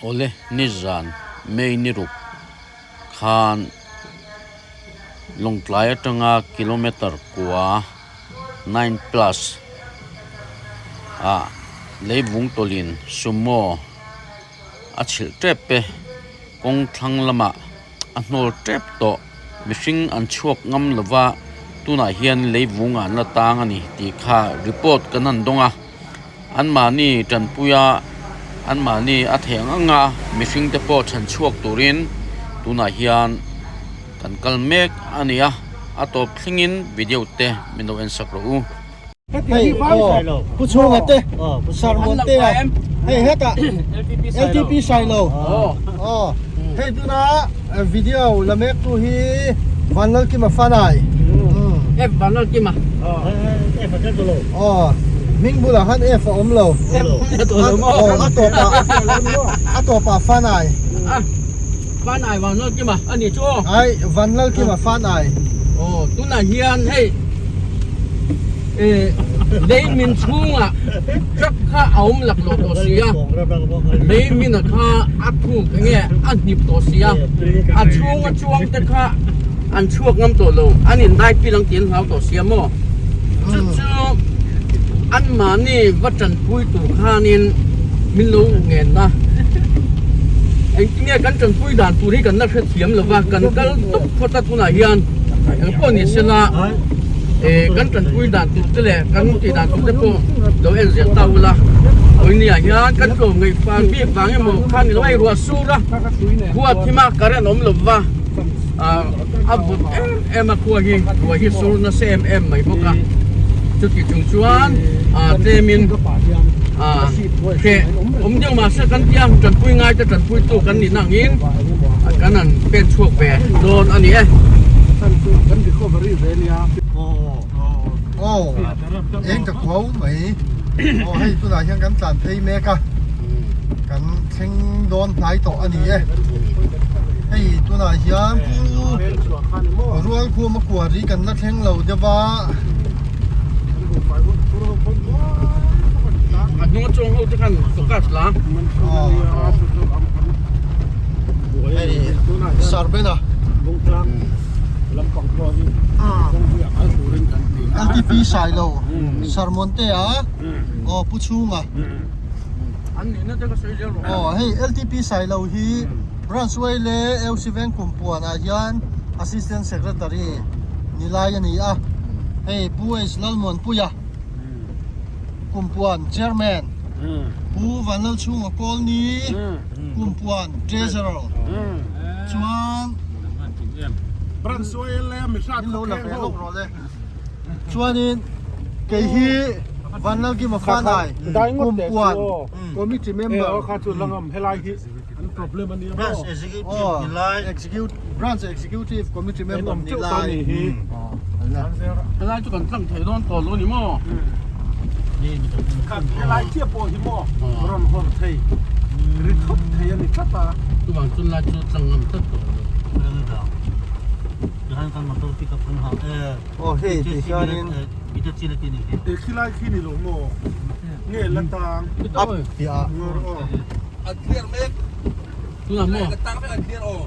Awle nizan May ni ruk khan Lawngtlai atanga kilometer kua nine plus ah leivung tawlhin sumo a chhilh tep e kawng thlang lamah a hnawl tep tawh mihring an chhuak ngam lova tunah hian leivung ah an la tang a ni tih kha report kan han dawng a anmahni tanpuia anmahni a theih ang ang a mihring te pawh chhan chhuak turin tunah hian kan kal mek a ni a a tawp thlengin video te min lo en sak rawh u. Hei aw Pu Chhunga te Sarmuan te a hei hetah LTP Sailo aw hei tuna video la mek tu hi Vanlalkima Fanai F Vanlalkima aw hming bulah khan F a awm lo aw a tawpah a tawpah Fanai Fanai Vanlalkima a ni chu aw ai Vanlalkima Fanai aw tunah hian hei Lei min chhungah truck kha a awm lak loh tawh si a, lei min a kha a thuk enge a hnip tawh si a, a chhunga chuang te kha an chhuak ngam tawh lo, an in dai pil ang tih an hlau tawh si a maw? Chu chu anmahni va tanpui tur khanin min lo ngen a, engtinge kan tanpui dan tur hi kan la hrethiam lo va, kan kal tawp phawt a tunah hian engpawh ni sela. Kan tanpui dan tur te leh kan tih dan tur te pawh lo en zel ta ula Awini ah hian kan tlawm ngaih fang bik vang emaw kha ni lo a ruah sur a khua thim a current awm lo va a vawt em em a khua hi ruah hi sur nasa em em mai bawk a chuti chung chuan tlem in hreh awm deuh mahse kan tia tanpui ngai te tanpui tu kan nih na angin kan han pen chhuak ve dawn a ni e. Aw eng ka kuau mai aw hei tunah hian kan tlan phei mek a kan thleng dawn hnai tawh a ni e hei tunah hian pu Rualkhuma kuari kan la thleng lo deuh a. A hnung a chuang ho te khan focus la. Hei Sarbena LTP Sailo Sarmonte a aw Pu Chhunga aw hei LTP Sailo hi Branch Y leh LC Veng Kumpuan ah hian Assistant Secretary ni lai a ni a hei Pu H Lalmuanpuia Kumpuan Chairman Pu Vanlalchhunga Kawlni Kumpuan Treasurer chuan in lo la ve lawk rawh le chuanin kei hi Vanlalkima Fanai Kumpuan Committee Member Branch Executive ni lai. Executive Branch Executive Committee member ni lai. Helai chu kan tlang thei dawn tawh lo ni maw? Helai chiah pawh hi maw rawn hawr thei ri thut thei a ni tlat a. Chuvang chun lai chu tlang ngam tlat tawh lo. Aw hei ti hianin Khilai khi ni lo maw? Nge la tang. Up tih ah. An clear mek. Tunah maw? La tang vek an clear aw.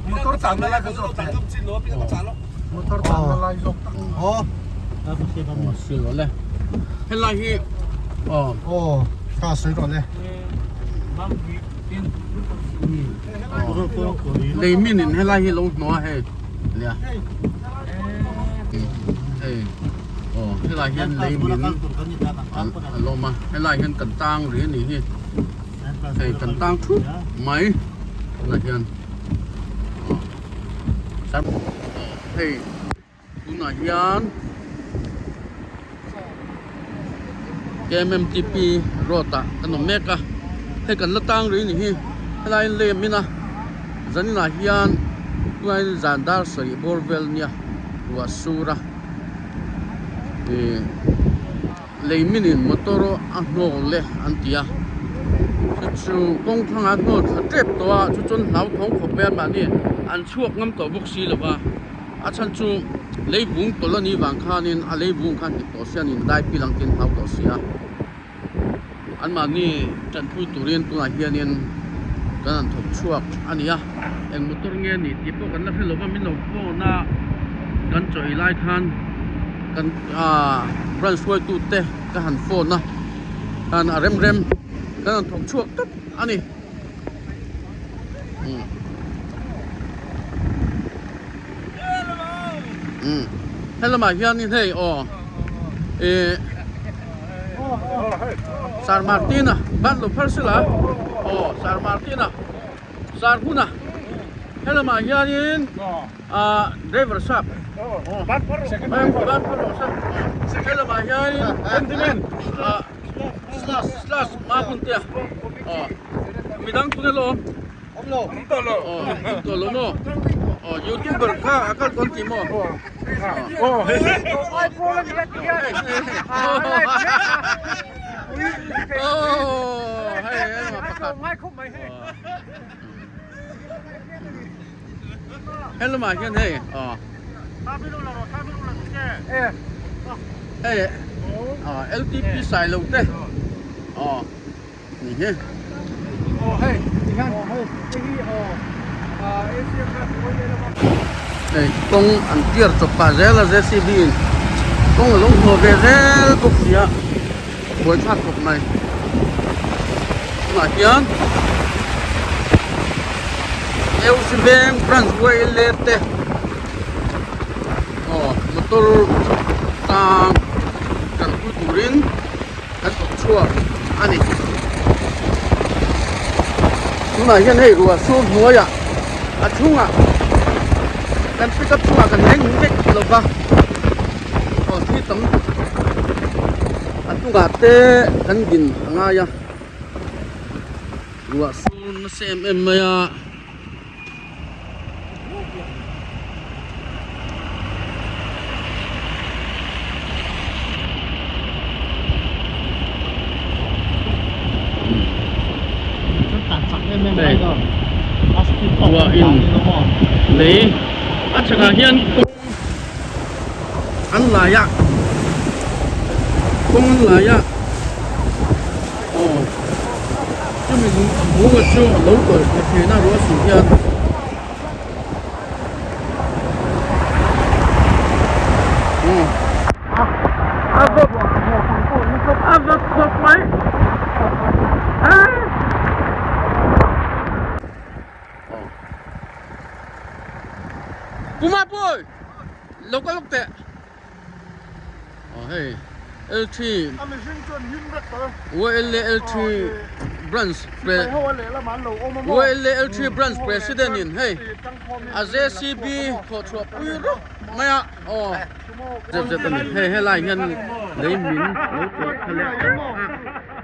Motor tlan na lai ka zawk tang ngam chin lo a ka chah lo. Motor tlan na lai zawk tak. Aw. Sil lo le. Helai hi aw. Aw ka sawi rawh le. Lei min in helai hi lo hnawh a hei. Nia. Hei. Aw helai hian lei min a lawm a helai hian kan tang rih a nih hi hei kan tang thup mai tunah hian aw hei tunah hian K_M_M_T_P road ah kan awm mek a hei kan la tang rih a nih hi helai lei a min a zaninah hian tunah hian zan dar sarih bawr vel a nia ruah sur a. Ih lei minin motor a hnawl e an ti a chu chu kawng thlang ah hnawl thla tep tawh a chu chuan hlauthawng khawp mai a mahni an chhuak ngam tawh bawk si lo va a chhan chu lei vung tawlh a nih vang khanin a lei vung khan dik tawh sia a ni dai pil ang tiin hlau tawh si a anmahni tanpui turin tunah hianin. Kan han thawk chhuak a ni a, eng motor nge a nih tih pawh kan la hre lova min lo phone a, kan chaw ei lai khan kan ahh branch hruaitu te ka han phone a, khan a rem rem kan han thawk chhuak tawp a ni. Umm umm helamah hianin hei aw ih Sir Martin-a ban lo phar sila aw Sir Martin-a Sir Hmuna helamah hianin ah driver sap aw ban phar rawh se helamah hianin ah slash slash Mahmuntea aw midang tuna lawm. Awm tawh lo. Awm tawh lo maw? Aw youtuber kha a kal tawn tih maw? Aw. Aw hei hei pakhat. Helamah hian hei aw hei aw LTP Sailo te aw. Ni hi. Hei kawng an clear chawp pah zel a JCB in kawng a lo hnawh ve zel bawk si a buaithlak khawp mai tunah hian Eusi veng branch YLA te aw motor tang tanpui turin. Kan awm chhuak a ni. Tunah hian hei ruah sur hnuaiah a chhungah kan pick up chungah kan leng vek lo va aw thil tam a hnungah te kan din a ngai a ruah sur nasa em em mai a. Lei a chhakah hian kawng an lai a kawng an lai a aw chumi bunga chu a lo tawlh thla thin a ruah suh hian. A vawt khawp mai Puma pui lo kal lawk teh. Aw hei L3 YLA L3 branch YLA L3 branch president in hei a JCB thawh chhuah pui rawp mai a aw zep zep a ni hei helai hian lei min lo tawlh kha leh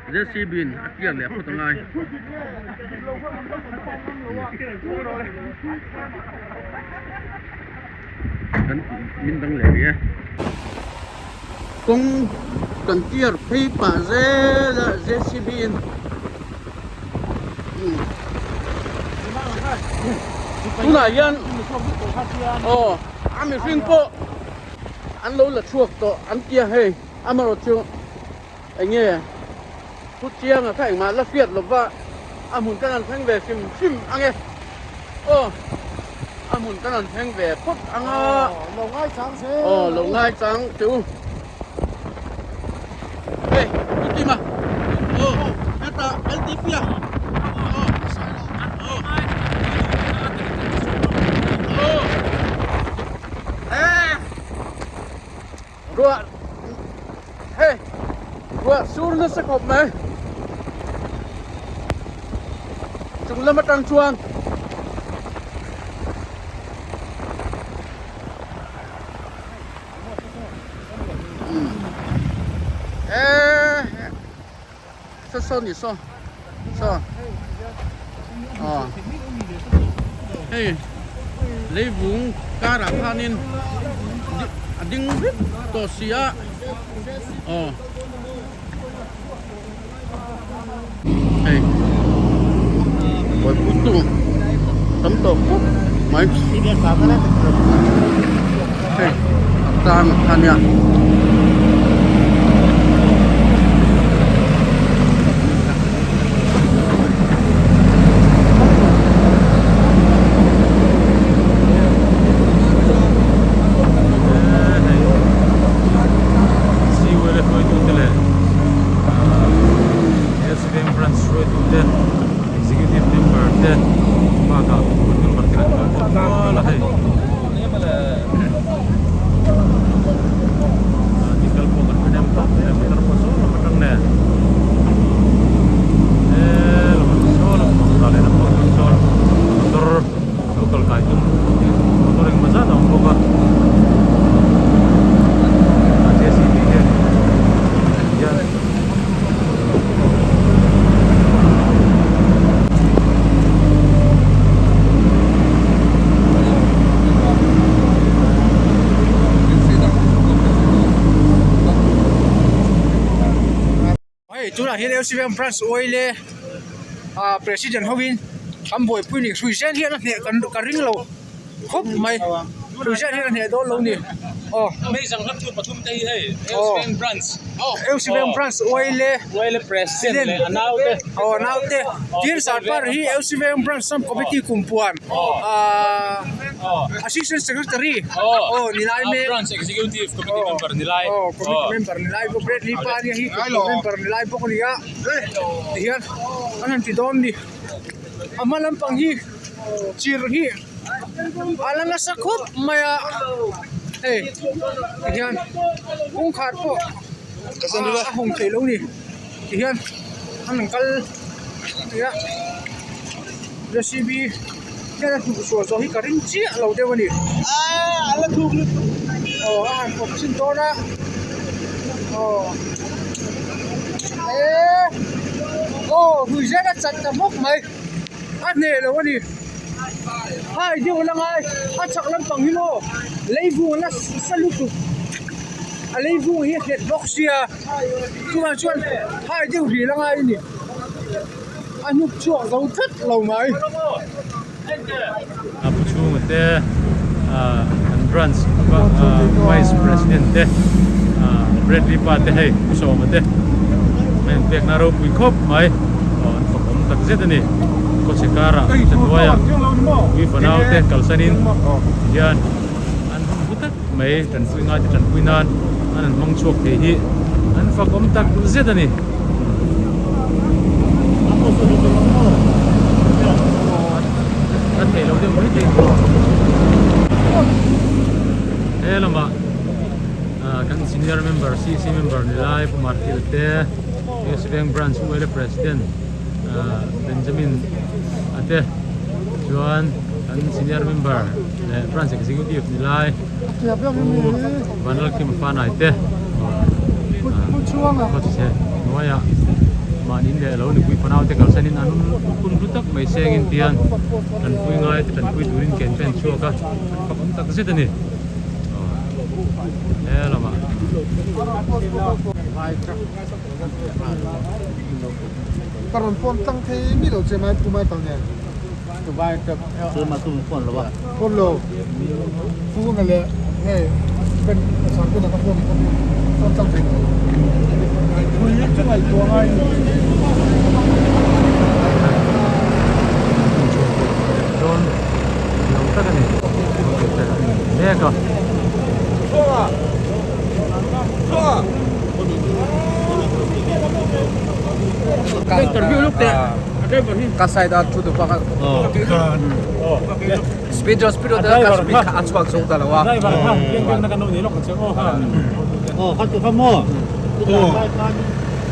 a JCB in a clear leh phawt angai. Kan min dang leh rih e. Kawng kan clear phei pah zel a JCB in tunah hian aw a mihring pawh an lo la chhuak tawh an tia hei amaherawh chu eng nge thu chianga kha engmah la hriat lova a hmun kan han thleng ve hrim hrim ang e aw a hmun kan han thleng ve phawt ang a lo ngai chang se aw lo ngai chang chu hei tu ti ma aw heta LTP a aw aw aw eh Ruah hei ruah sur nasa khawp mai chung lam atang chuan eh saw saw ni saw saw aw hei leivung karah khanin a ding vek tawh si a aw hei buaipui tu tam tawh khawp mai hei a tlang a nia. te bakah member te kan kal tawh nual a hei. Ni kal pawh kan hre khawp mai a motor pawh saw lam atang nen he lam saw lam tah lehlam pawh atang sawn motor lo kal kai tum motor engemaw zat a awm bawk a J C B hian hian. Hei tunah hian LCVM branch oil e ah president hovin an buaipui ni hrui zel hian a hneh kan ka ring lo khawp mai hrui zel hian a hneh dawn lo ni aw aw LCVM branch oil e aw naute tin sarkar hi LCVM branch sub committee kumpuan ah assistant secretary aw ni lai mek aw committee member ni lai bawk Bradley pa ania hi committee member ni lai bawk a ni a tihian an han ti dawn a ni a hma lampang hi chirh hi a la nasa khawp mai a hei tihian kawngkhar pawh a hawng theih loh a ni tihian an rawn kal a ni a J C B hian a hmuh sual zawh hi ka ring chiah lo deuh a ni aw a han pawp chin dawn a aw eee aw hrui zel a chat ta hmawk mai a hneh lo a ni hai deuh a la ngai a chhak lampang hi maw leivung a la sa lutuk a leivung hi a nghet bawk sia chuvang chuan hai deuh hrih la ngai a ni. A hnuk chhuak zo tlat lo mai. A pu chhunga te an branch vice president te Bradley pa te hei pu Sawma te a inpekna ropui khawp mai an fakawm tak zet a ni. Khawchhe karah Chatuaia ui fanau te kalsanin tihian an hun hlu tak mai tanpui ngai te tanpui nan an han hmang chhuak thei hi an fakawm tak zet a ni. A theih loh deuh mai thei he lamah kan senior member cc member ni lai Pu Martil te US Bank branch ULA president Benjamin a te chuan kan senior member leh branch executive ni lai Pu Vanlalkim Fanai te khawchhe hnuaiah mahni leh lo nupui fanau te kalsanin an hun hlu tak mai sengin tian tanpui ngai te tanpui turin ke an pen chhuak a an fak awm tak zet a ni he lamah. Ka rawn phone tlang thei mi lo che mai pu mai kal nen. Phone lo phone a leh hei ben sang tuna ka phone ka phone tlang thei lo. Pui chu ngaihtuah ngai ni. Dawn lo tak a ni mek a. Interview luk teh ka side a thu tu pa kha speed ro speed ro te ka speed kha a chhuak zo ta lo a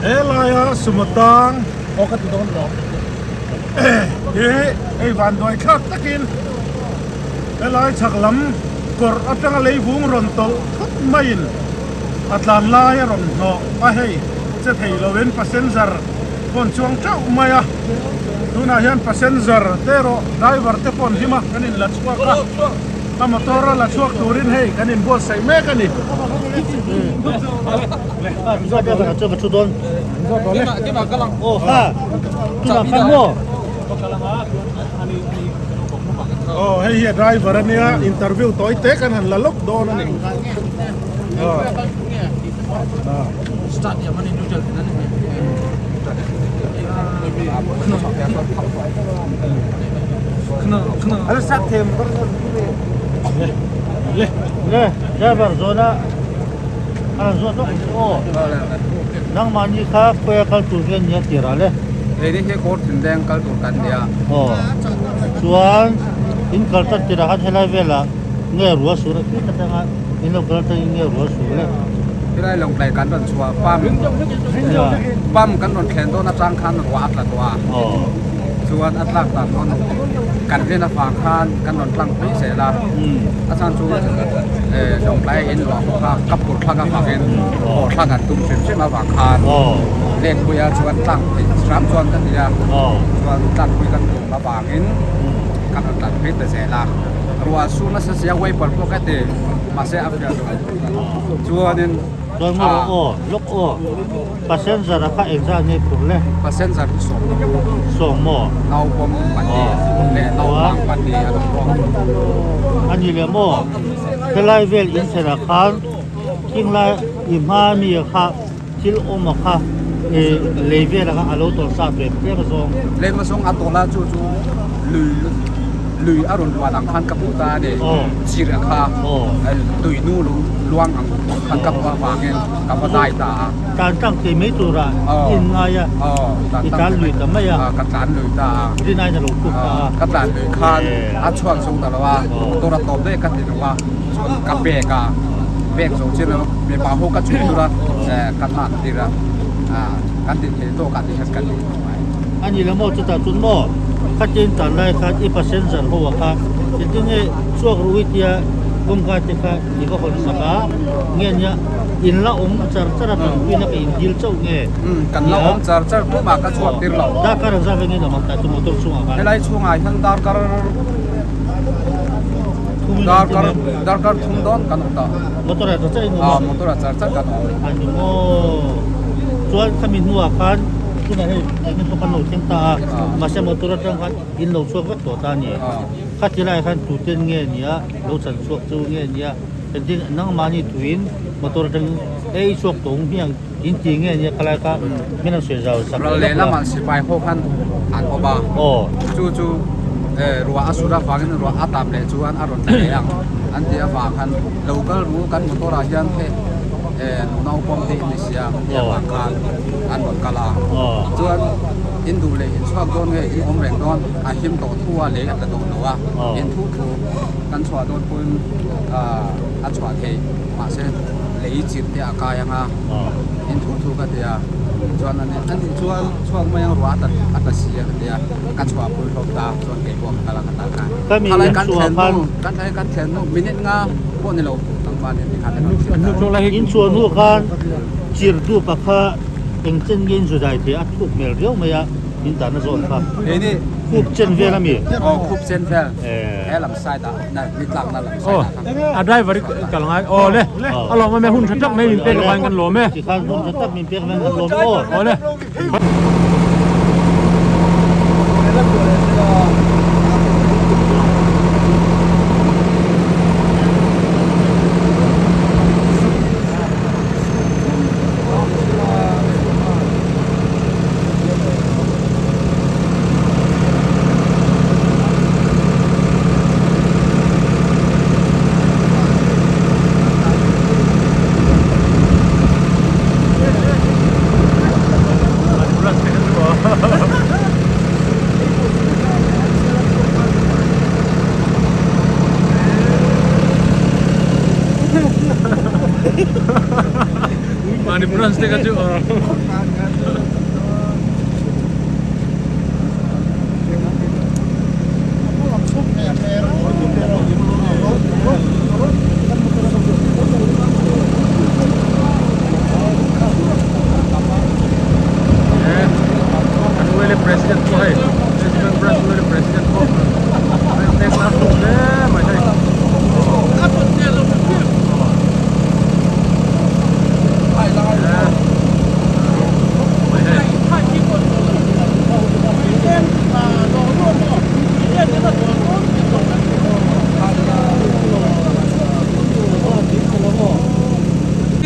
He laia sumo tang aw ka ti dawn lo hi hei vanduai thlak takin helai chhak lam kawrh atanga leivung rawn tawlh thut maiin a tlan lai a rawn hnawh a hei che thei loin passenger pawh an chuang teuh mai a tunah hian passenger te erawh driver te pawh an hlim a kan in la chhuak a a motor a la chhuak turin hei kan in buatsaih mek a ni. Aw hei hi a driver ania interview tawi te kan han la lawk dawn a ni. Keini hi Kawrthinleng kal tur kan nia. Aw. Chuan in kal tan tirah khan helai velah nge ruah sur a khit atanga in lo kal atangin nge ruah sur le? Helai Lawngtlai kan rawn chhuah pump pump kan rawn thlen dawn atang khan ruah a tla tawh a. Chuan a tlak dan dawn kan rin avang khan kan rawn tlang pui zel a. A chhan chu Lawngtlai in luah ho kha ka phur thlak avangin haw thlak an tum hrim hrim avang khan Lengpuia chuan tlang theih hram chuan ka ti a. Chuan tlangpui kan tum avangin kan rawn tlan phei ta zel a. Ruah su nasa sia wiper pawh ka ti mahse a fiah lo. Chuanin Chuan maw rawh aw, lawk aw, passenger a kha engzah nge phur le? Passenger hi sawm lo. Sawm maw? Naupawm pahnih leh naupang pahnih a awm bawk. A ni leh maw? Helai vel inchherah khan thinglai i hma mi kha thil awm a kha ih lei velah khan a lo tawlh sa ve tlem a zawng. Tlem a zawng a tawlh a chu chu lui lui a rawn luan ang khan ka hmuh ta a ni. Chirh a kha tui nu luang ang khan ka hmuh avangin ka va dai ta a. Tlan tlang thei mai turah in ngai a i tlan lui ta mai a. Ka tlan lui ta a. Rinaiin a lo tuk ta a. Ka tlan lui khan a chhuak zo ta lo a motor a tawp daih ka ti lo a. Chuan ka bag a bag zawh chian a mipa ho ka chhun tur a ka hlan tir a kan ti thei tawk ah ti hian kan in hmu mai. A ni lo maw chutah chuan maw khatin tan lai khan i passenger ho ah kha engtin nge chhuak ruh i tia kawngka te kha i va hawn sak a nge nia in la awm char char a tanpuina ka in dil chauh nge Kan la awm char char tumah ka chhuak tir lo. Darkar ang zat vengin awm ang tah chu motor chungah khan. Helai chhungah hian darkar Darkar darkar thum dawn kan awm ta. Motor ah char in awm a. Motor ah char char kan awm. A ni maw. Chuan khami hnuah khan tunah hei engin pawh kan lo thleng ta a. Mahse motor atang khan in lo chhuak vek tawh ta a ni. Khati laiah khan tuten nge nia lo chan chhuak chu nge nia engtin nangmahni tuin motor atangin ei chhuak tawh ang hmiang in ti nge nia khalai kha min rawn sawi zau sak Ral lehlamah sipai ho khan an awm a, chu chu ruah a sur avangin ruah a tap leh chuan a rawn tla leh ang an tih avang khan lo kal ru kan motor ah hian hei naupang te in ni sia tih avang khan an rawn kal a, chuan in duh leh in chhuak dawn nge in awm reng dawn a him tawh thu a lei a tla tawh lo a, in thu thu kan chhuah dawn pawhin a chhuah theih mahse lei chirh te a kai ang a in thu thu ka ti a chuan ani ani chuan chhuak mai ang ruah a ta si a ka ti a ka chhuah pui hlawm ta chuan kei pawh ka kal a ka tal kha khalai kan thlen hnu kan thlai kan thlen hnu minute nga pawh ni lo tlangval in tikhan in chhuah hnu khan chirh dup a kha eng chen nge in zu dai thei a thuk hmel riau mai a in dahna zawn kha khup chen vel ami aw khup chen vel he lam side ah ni tlak na lam side ah a driver kal ngai aw le a lawm awm e hun tha tak mai min pek avangin kan lawm e tikhan hun tha tak min pek avangin kan lawm e aw aw le. Mani branch te kha chu Kan ULA president pawh hei President branch ULA president pawh a inpek lar hlawm hle mai hei.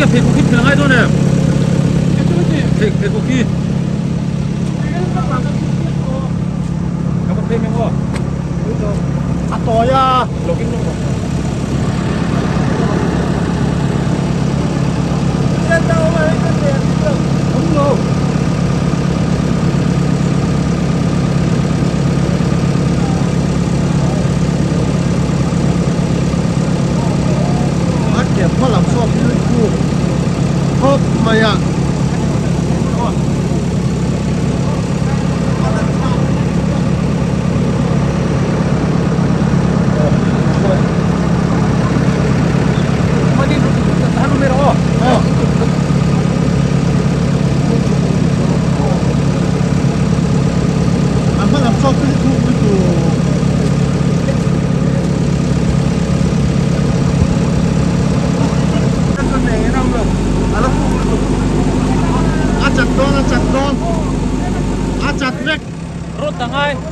Pheikhawk hi phel ngai dawn em? Pheikhawk hi Ka va phei mai maw? A tawi a. Login lawk rawh.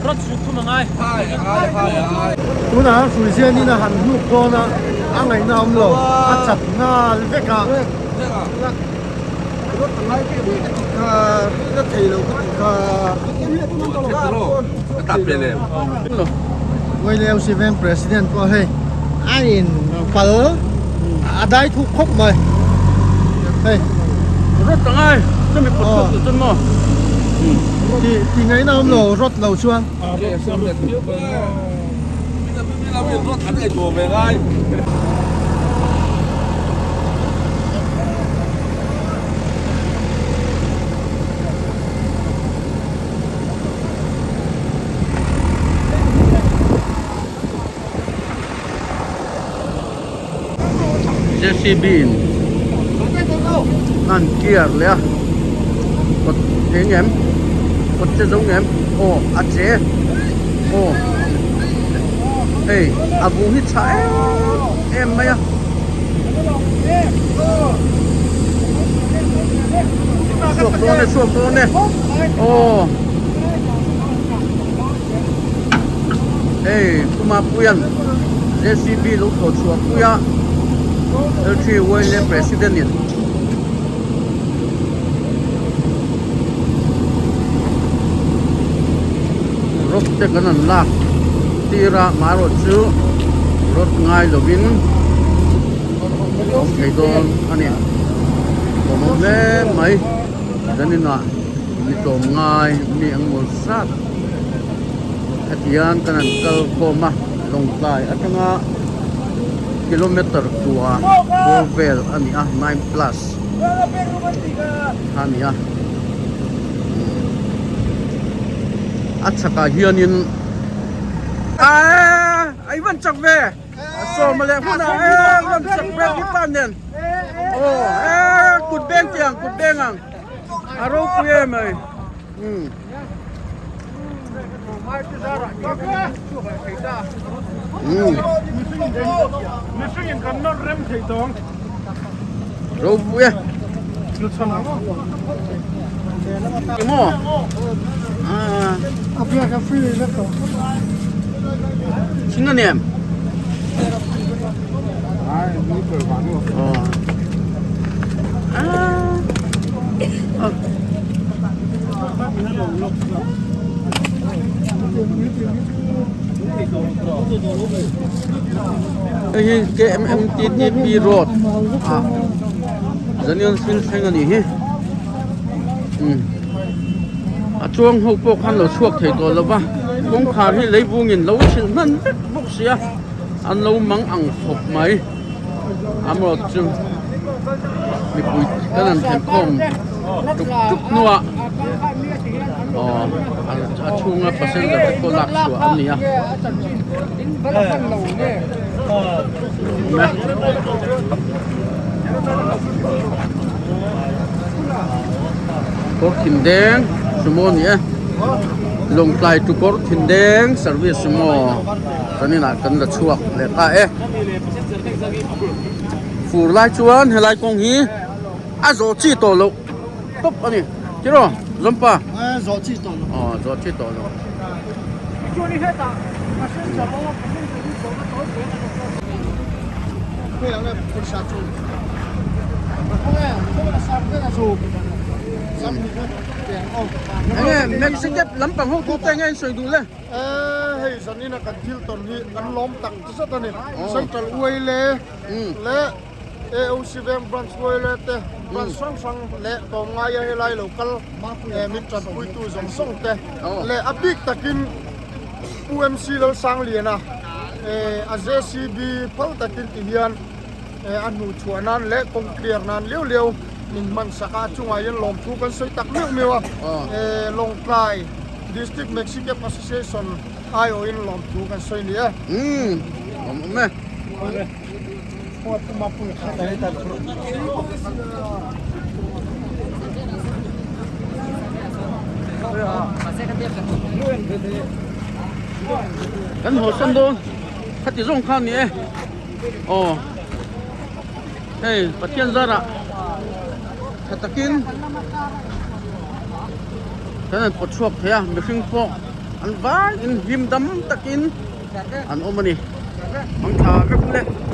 Rod suk thum a ngai. Tunah Hruizianin a han hnuk dawn a, a ngaihna a awm lo, a chat nghal vek a. Vaileu Siven President pawh hei a in pal a dai thuk khawp mai hei. Rod a ngai chumi pawt thuk duh chuan maw. Ti ngaihna awm lo rod lo chuan. JCB in an clear leh a kawt eng em kawt che zo ngem aw a che aw hei a vung hi tha em em mai a. Chhuak dawn e chhuak dawn e aw hei Pumapuia'n JCB lo thawh chhuah pui a L three Y leh President in rod te kan an lak tir a marawh chu rod ngai lovin awm thei dawn a ni awm awm hle mai zaninah mi tlawm ngai mi ang mawl zat hetiang kan han kal khawm a lawngtlai atanga kilometer kua bawr vel a ni a nine plus a ni a a chhakah hianin aaa i van chak ve sawma leh hunah e van chak ve tipa nen aw e kut beng tiang kut beng ang a ropui em mai umm. Ropui e Emaw Thing a nem Hei hi KMMTTP road ah Zanian thil thleng a nih hi umm a chuang ho pawh khan lo chhuak thei tawh lo va kawngkhar hi leivungin lo chhilh hman vek bawk sia an lo mang ang khawp mai amarawh chu mipui kan han thlen khawm tuk tuk hnuah aw a chhunga passenger te pawh lak chhuah an ni a. Kawr thin deng sumo a ni e Lawngtlai to kawr thin deng service sumo chuan inah kan la chhuak leh ta e fur lai chuan helai kawng hi a zawh chi tawh loh tawp a ni tiraw Zawmpa zawh chi tawh loh aw zawh chi tawh loh. Enge Mexican lampang ho tu te nge in sawi duh le? Hei zanina kan thil tawn hi kan lawm tak zet a ni. Central Uaile leh AOC Veng Branch Uaile te branch hrang hrang leh tlawmngaia helai lo kal min tanpuitu zawng zawng te leh a bik takin Pu MC Lalsangliana a JCB phal takin ti hian a hnuh chhuah nan leh kawng clear nan liau liau min hman sak a, a chungah hian lawmthu kan sawi tak meuh meuh a, Lawngtlai District Maxi Cab Association aiawhin lawmthu kan sawi ni e. Umm awm awm e. Kan haw san dawn khati zawng kha a ni e aw hei Pathian zarah tha takin kan han pawt chhuak thei a mihring pawh. An vaiin hlim dam takin an awm a ni. Mang thla vek le.